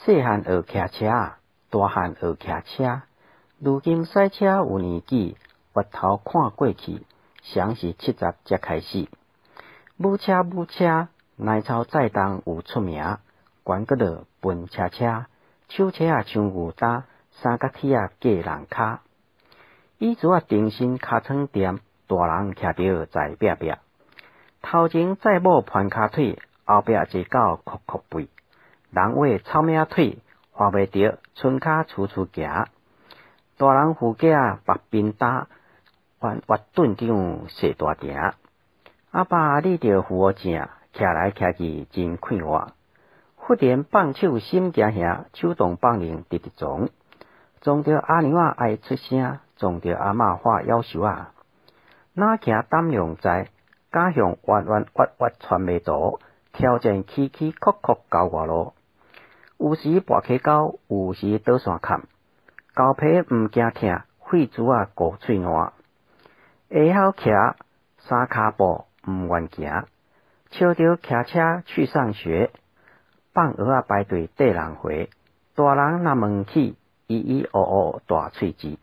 細漢學騎車，大漢學騎車。如今賽車有年紀，回頭看過去，常是七十才開始。母車母車，奶草載重有出名，懸閣落笨車車，手車仔像牛擔，三角鐵仔過人跤。椅子仔重新尻川店，大人徛著在壁壁。頭前載某盤跤腿，後壁坐狗哭哭背。人話草嶺腿，看袂著，伸跤趨趨行。大人負囝縛冰擔，越頓長踅大埕。阿爸你著扶我正，徛來徛去真快活。忽然放手心驚嚇，手動放靈直直撞，撞著阿娘仔愛出聲，撞著阿嬤發夭壽仔。哪行膽量在，敢向彎彎屈屈穿迷途，挑戰崎崎曲曲交外路。有時跋溪溝，有時倒山崁，狗皮毋驚疼，血珠仔糊喙爛。會曉騎三跤步毋願行，笑著騎車去上學。放蚵仔排隊綴人回，大人若問起，咿咿哦哦大喙舌。